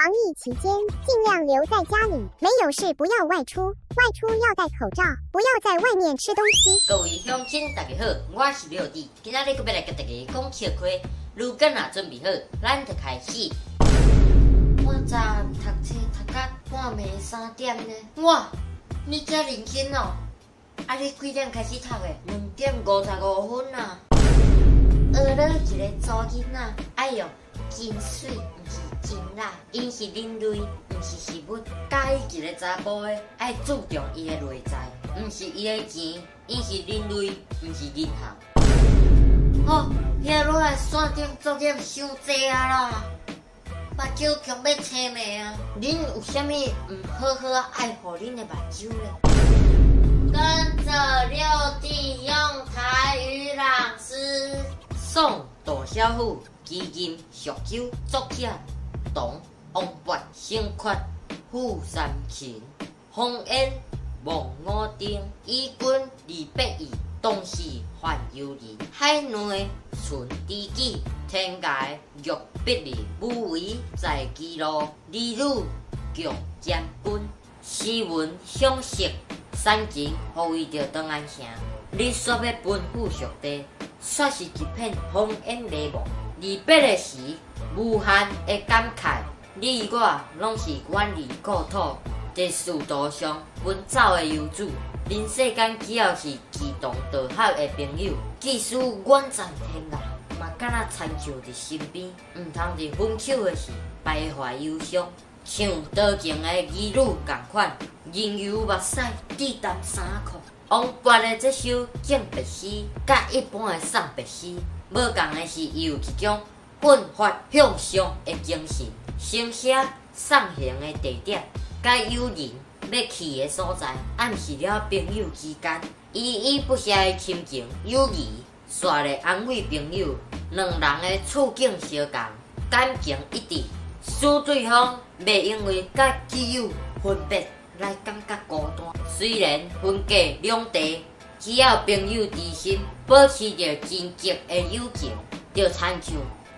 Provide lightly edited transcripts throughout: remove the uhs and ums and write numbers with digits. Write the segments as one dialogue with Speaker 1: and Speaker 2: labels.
Speaker 1: 防疫期間，盡量留在家裡，沒有事不要外出，外出要戴口罩，不要在外面吃東西。
Speaker 2: 各位鄉親，大家好，我是廖弟，今仔日閣欲來共大家講笑話，如果若準備好，咱就開始。我昨讀冊讀到半暝3點呢。哇，你遮認真哦？啊，你幾點開始讀的？2點55分啊。學了一个查某囡仔，愛用真媠，毋是真辣。𪜶是人類，毋是食物。佮意一个查埔的，愛注重伊的內在，毋是伊的錢。𪜶是人類，毋是銀行。哦，遐落來山頂作業傷濟啊啦，目睭強欲青糜啊！恁有啥物毋好好愛護恁的目睭咧？跟著六弟用台語朗詩。宋杜少府，基金蜀州，作者唐王勃，生缺傅三芹，烽煙望五燈，與君離別意，同是煩憂人。海內存知己，天涯若比鄰。無為在歧路，兒女共監軍。詩文賞析，煽情護衛著長安城。你煞欲奔赴蜀地，煞是一片烽煙迷霧。離別的時，無限的感慨。你我攏是遠離故土，佇仕途上奔走的遊子。人世間只要是志同道合的朋友，即使遠在天涯，嘛敢若親像佇身邊。毋通佇分手的時徘徊憂傷，像多情的兒女仝款，人流目屎滴澹衫褲。王勃的這首餞別詩，佮一般的送別詩無仝的是，伊有一種奮發向上的精神。先寫送行的地點，佮友人欲去的所在，暗示了朋友之間依依不捨的親情友誼，煞咧安慰朋友，兩人的處境相仝，感情一致，使對方袂因為佮摯友分別來感覺孤單。雖然分隔兩地，只要朋友之心保持著真摯的友情，就親像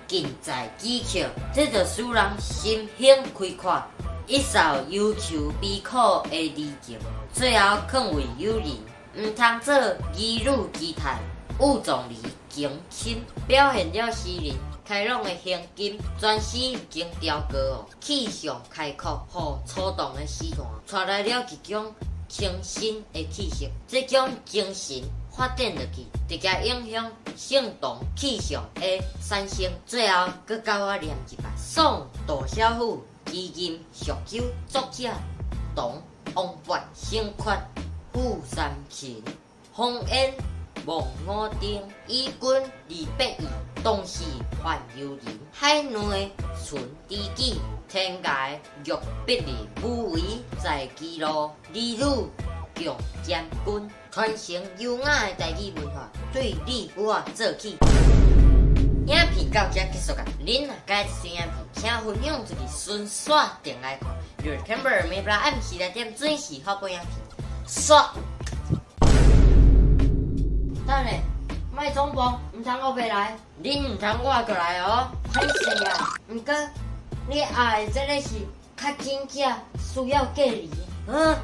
Speaker 2: 近在咫尺，這就使人心胸開闊，一掃憂愁悲苦的離情，最後勸慰友人，毋通做兒女之態，意重離情深，表現了詩人開朗的胸襟。全詩經雕琢哦，氣象開闊，予初動的詩段帶來了一種清新的氣息。這種精神發展落去，直接影響性動氣象的產生。最後，閣共我念一擺：宋杜少府，基金蜀州，作者唐王勃，生缺傅三芹，烽煙望五燈，與君離別意，同是煩憂人。海內存知己，天涯若比鄰。無為在歧路，兒女共監軍。傳承優雅的台語文化，對你我做起。影片到這結束啊！恁若佮意這影片，請分享出去，順紲轉來看。Remember 每晡暗時6點準時發布影片。煞。等下，莫總磅，毋通烏白來。恁毋通我閣來哦，歹勢啊！毋過你愛的這个是較緊才需要隔離。嗯。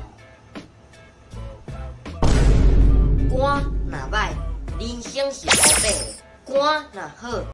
Speaker 2: 肝若䆀，人生是烏白的；肝若好。